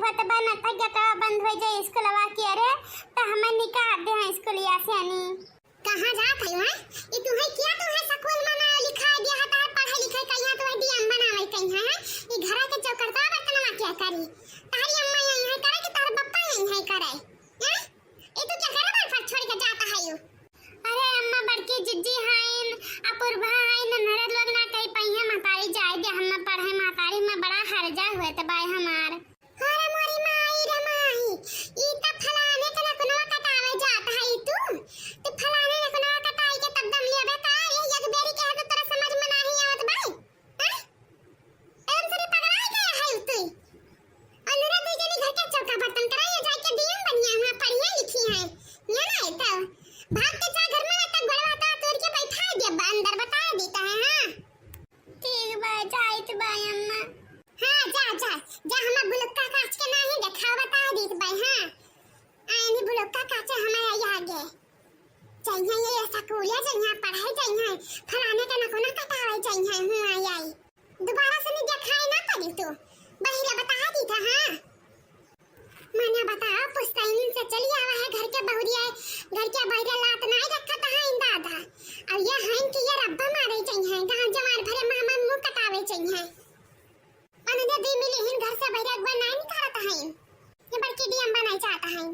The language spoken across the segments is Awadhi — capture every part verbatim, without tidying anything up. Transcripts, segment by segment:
पतबा न तक गेटवा बंद होइ जाए स्कूलवा के, अरे, त हमें निकाल दे हैं स्कूलिया से अनी। कहाँ जात है वहाँ? ई तुहे किया तुहे स्कूल में ना लिखा दिया है, तार पढ़ाई लिखाई का यहाँ तुहे डीएम बनावे कहीं है, हैं? ई घरा के चौकरता बर्तनवा क्या करी? तारी अम्मा यहीं है करे कि तार बप्पा यहीं है करे? हैं? ई तू क्या करे बार फट छोड़ के जाता है यू? अरे अम्मा, बड़की जिज्जी हाइन, अपूर्वा हाइन, ननद लोग ना कही पइहे, महतारी जाए दे, हम ना पढ़े, महतारी में बड़ा हर्जा हुए त बाय हमार। अरे मोरी माई रे माई, ई त फलाने के नकुनवा कटावे जात है तू। तू फलाने नकुनवा कटाई के तब दम लेबे का? ये एक बेरी के है तो तोरा समझ में नाही आवत बाई। हैं? एकदम से पगलाइ गया है तू। अनुरा दुई जनी घर के चौका बर्तन करा, ये जाके डीएम बनिया, वहाँ पढ़िया लिखी है। ये ना है तो भाग के जा घर में, ना तो गोड़वा तो तोड़ के बैठा दे अंदर, बता देता है। हाँ ठीक बा, जाइत बा अम्मा। हाँ जा जा जा, हमार बुलक्का काच के नाही देखा, बता देत बा। हाँ आए नहीं बुलक्का काचे हमारे आगे। चाहिए ये स्कूले चाहिए, पढ़ाई चाहिए, फलाने के नकुना कटावे चाहिए। हूँ आई आई दोबारा से नहीं देखाए ना पड़ी तू। बहिरा बता दी था। हाँ मना बताओ, पुस्तैनी से चली आवा है घर के बहुरिया, घर के बहिरा लात नहीं रखत है इन दादा। अब ये हैं कि ये रब्बा मारे चाहिए, गाँव जमार भरे मामा मुँह कटावे चाहिए। अनदे दी मिली हिन घर से बहिरा एक बार नहीं निकालत है। ये बड़की डीएम बनाई चाहता है।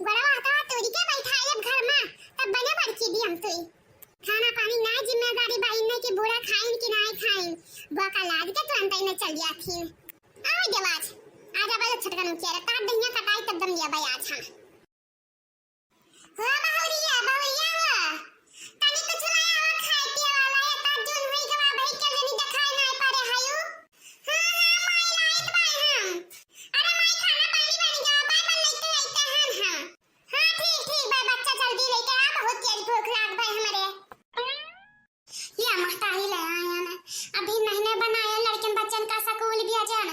गोड़वा हथवा तोड़ी के बैठा है घर में, तब बने बड़की डीएम तुई। खाना पानी ना जिम्मेदारी बा इन्ने कि बूढ़ा खाइन कि ना खाइन। बुआ का लाद के तुरंत इन्ने चल जाथिन। आवे देवाज, आजा बा छोटका नुकिया रे, तार दहिया कटाई तब दम लिया बा आज हम। हो बहुरिया, बहुरिया हो। तनी कुछ लाया हो खाए पिए वाला, ये तार जून हुई गवा भाई के लेनी देखाई ना पड़े हायू। हाँ, हाँ, माई लाइत बाई हम। अरे माई खाना पानी बन गया, बाई बन लेते आते हैं हम। हाँ, ठीक, ठीक बा, बच्चा जल्दी लेके आ, बहुत तेज भूख लाग बा हमरे। या महतारी ले आया ना, अभी महीने बनाया लड़कन बच्चन का सकूल भी अजन,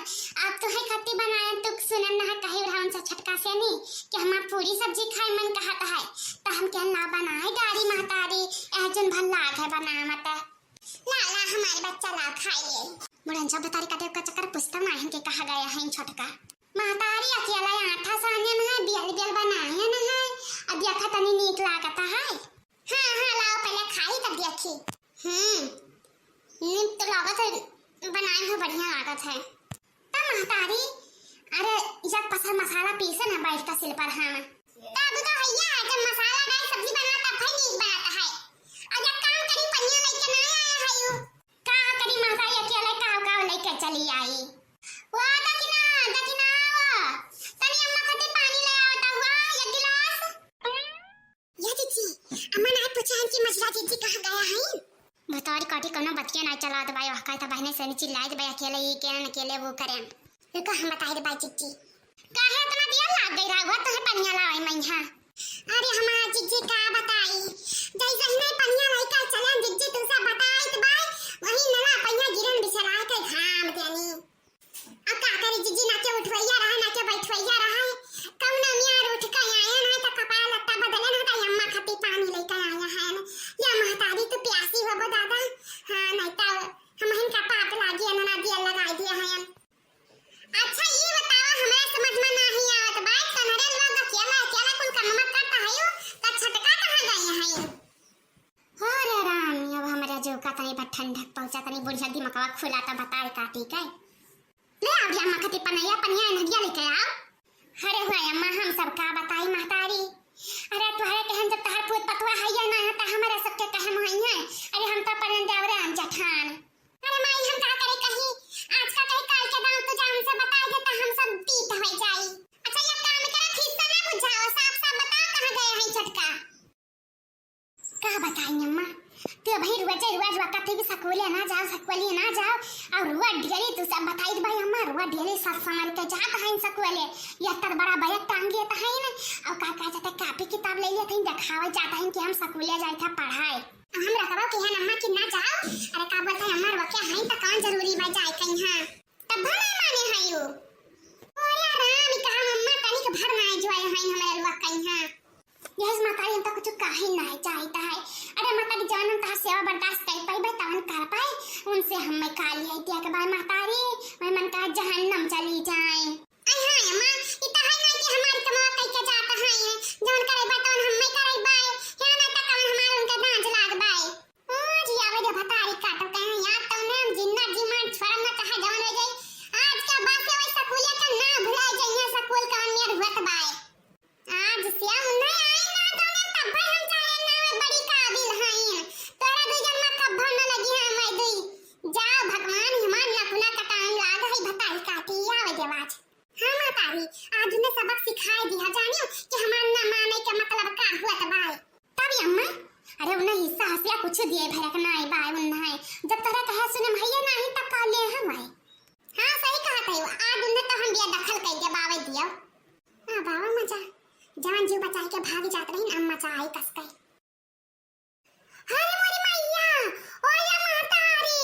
अब तो है खत्ती बनाया, तू सुनन ना कही उड़ावन से छटका से नहीं कि हमार पूरी सब्जी खाए मन कहत है, तो हम क्या ना बनाए डारी महतारी, ए जन भल लाग है बनाए मत। ला, ला, हमारे बच्चा ला खाए ले। मुड़न सब बतारी काटे का चक्कर पुस्तक ना है के कहा गया है इन छटका। महतारी अकेला आटा साने में है, बियल बियल बनाए न है, अब देखा तनी नीक लागत है। हाँ, हाँ, लाओ, पहले खाई, तब देखी। हम्म, नीक तो लागत है, बनाए हो, बढ़िया लागत है। तब महतारी, अरे, जब पसल मसाला पीसे ना, बैठ का सिल पर, हाँ। तब तो भैया, जब मसाला डाल सब्जी बना, तब भाई नीक बनाता है। और जब काम करी, पनिया लेके ना आया है यू। का करी महतारी, अकेले का, का लेके चली आई। ओ दखिना, दखिना, ओ, तनी अम्मा खातिर पानी ले आवता हुआ, एक गिलास। या जीजी, अम्मा ना पूछा है कि मझला जीजी कहाँ गया है? भतारी काटी कौनो बतिया ना चलात बाई, वह कहता बहने से नीचे लाइत बाई, अकेले ये के न अकेले वो करें। रुको हम बताई दे बाई जीजी। काहे इतना देर लाग गई रहा हुआ तुहे पनिया लावे मैया? अरे हमार जीजी का बताई, जैसे ही नहीं पनिया लइका चलन जीजी तुमसे बताइत बाई, वही नला पनिया गिरन बिछला के घाम देनी। अब का करी जीजी, ना के उठवैया रहा, ना के बैठवैया रहा। कौनो मियार उठ के आए ना, तो कपड़ा लत्ता बदले ना, तो अम्मा खातिर पानी लेके आया है ना। या महतारी, तू प्यासी हो गो दादा। हाँ, नहीं तो हमहिन का पाप लागी है ना, दिया लगाई दिया है। अच्छा, ई बतावा, हमरा समझ में नाही आवत बा, तनरे लोग अकेला, अकेला कुल काम करता है यू, तो छटका कहाँ गए हैं यू? हो रे राम, अब हमरा जो का तनी पर ठंडक पहुँचा, तनी बुढ़िया दिमकवा खुला तो बताए काटी के। ले आओ रे अम्मा खातिर पनिया, पनिया नदिया लेके आओ। अरे हुआ अम्मा, हम सब का बताई महतारी। अरे तुहरे कहन जब तहर पूत पतुआ है या ना, तो हमारे सबके कहे मुहैया। अरे हम तो अपन देवरे अन जठान। अरे माई, हम का करे कहीं, आज का कहीं काल के दाम तो जान से बताई दे तो हम सब तीत हो जाई। अच्छा ये काम करा, खिस्सा ना बुझाओ, साफ साफ बताओ कहाँ गए हैं छटका। का बताई अम्मा, तू अबही रोजे रोज वकत भी सकुले ना जाओ, सकुले ना जाओ, और रोज डेली तू सब बताई दे भाई अम्मा, रोज डेली सब संभाल के जात हैं सकुले, ये तर बड़ा बैग टांग लेता है ना, और का कहा जाता है, कापी किताब ले लेते हैं, दिखावे जाता है कि हम सकुले जाए था पढ़ाए। अब हम रखबो कि है अम्मा कि ना जाओ, अरे का बोलते हैं अम्मा, रुके हैं तो कौन जरूरी बा जाए कहीं, हाँ। तब भर नहीं माने हैं यू। अरे राम, ई कहा अम्मा तनिक भर ना जो आए हैं हमारे लोग कहीं, हाँ। यही से महतारी हम तो कुछ काहे नहीं चाहता है। अरे महतारी जवन हम तहार सेवा बर्दाश्त कर पाई भाई तवन कर पाए, उनसे हम मैं का लिया दिया के भाई महतारी, मैं मन का जहन्नम चली जाए। अरे हाँ, अम्मा जीव बचाई के भाग जात रहिन, अम्मा चाहे कस के। अरे मोरी मैया, ओ या महतारी,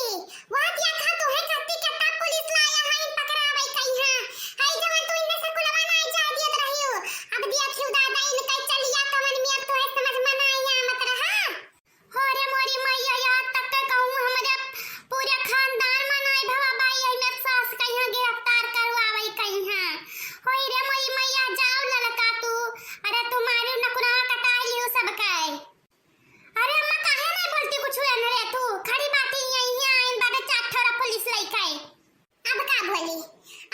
वा देखा तोहे खातिर केतना पुलिस लाया है, पकड़ावे कइहाँ। है जवन तू इन्हें स्कूलवा नाई जाए दियत रहियो। अब देखियो दादा इनके चलिया कवन मियर तोहे समझ में नाई आवत रहा। अरे मोरी मैया, यहाँ तक के कहूँ हमरे पूरे खानदान में नाई भवा बाई, है मेरे सास कइहाँ गिरफ्तार करवावे कइहाँ। होई रे मोरी मैया, जाओ ललका तू, अरे तुम्हारी नकुनवा कटाई लियो सबके। अरे अम्मा, काहे नहीं बोलती कुछ एने रे तू? खड़ी बाटी यहीं आइन बाटे चार ठोरा पुलिस लइके। अब का बोली?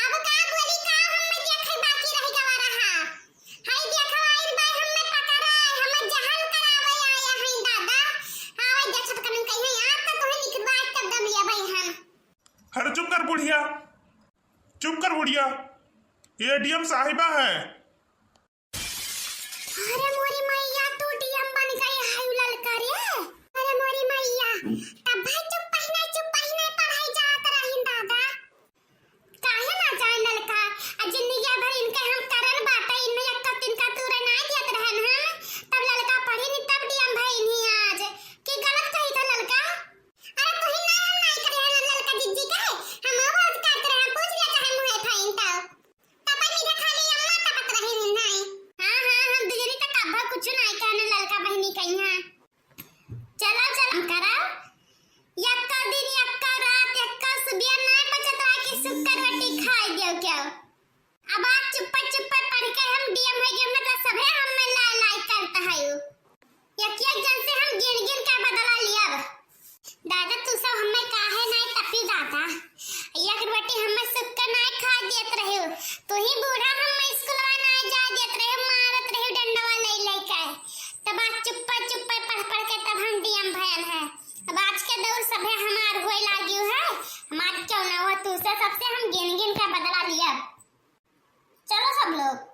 अब का बोली? का हम्मे देखे बाकी रह गवा रहा? हई देखो आइल बा हम्मे पकड़ा, हम्मे जहल करावे आया है दादा। आवे देखत कनन कहीं आज तो तुम्हें निकलवा तब दम लिया भाई हम। अरे चुप कर बुढ़िया, चुप कर बुढ़िया, ये डीएम साहिबा है। अरे मोरी मैया, तू डीएम बन गई है ललका रे। अरे मोरी मैया, तब भाई चुप पहिने, चुप पहिने पढ़ाई जात रही दादा। काहे ना जाए ललका? आ जिंदगी भर इनके हम करन बाटे, इनमें एक तो तिनका तूरे ना दियत रहन हम, तब ललका पढ़ी नहीं तब डीएम भई नहीं आज। की गलत कही था ललका? अरे तू ही ना हम नहीं करे हैं ललका जिज्जी के, हम वो आज करत रहे, पूछ लिया चाहे मुँहे फाइन तो। तपे मीठा खाली अम्मा तपत रही नहीं। हाँ, हाँ, हम दुजनी तक अब्बा कुछ नहीं कहने ललका बहनी कहीं है। चलो, चलो, हम करो। यक्का दिन, यक्का रात, यक्का सुबिया नहीं पचत रहा कि सुक्कर रोटी खाए दियो क्या? अब आज चुप्पे चुप्पे पढ़ के हम डीएम हो गए, मतलब सभे हम में लाई लाई करता है यू। एक एक जन से हम गिन गिन के बदला लियब। दादा, तू सब हमें काहे नाय तपी दादा? एक रोटी हमें सुख के नाय खाए देत रहे हो। तू ही बूढ़ा हमें स्कूलवा नाय जाए देत रहे हो, मारत रहे हो डंडवा ले लेके। तब आज चुप्पे चुप्पे पढ़ पढ़ के तब हम डीएम भयल है। अब आज के दौर सभे हमार होए लागियो है। हमार क्यों ना हो, तू से सबसे हम गिन गिन के बदला लियब। चलो सब लोग।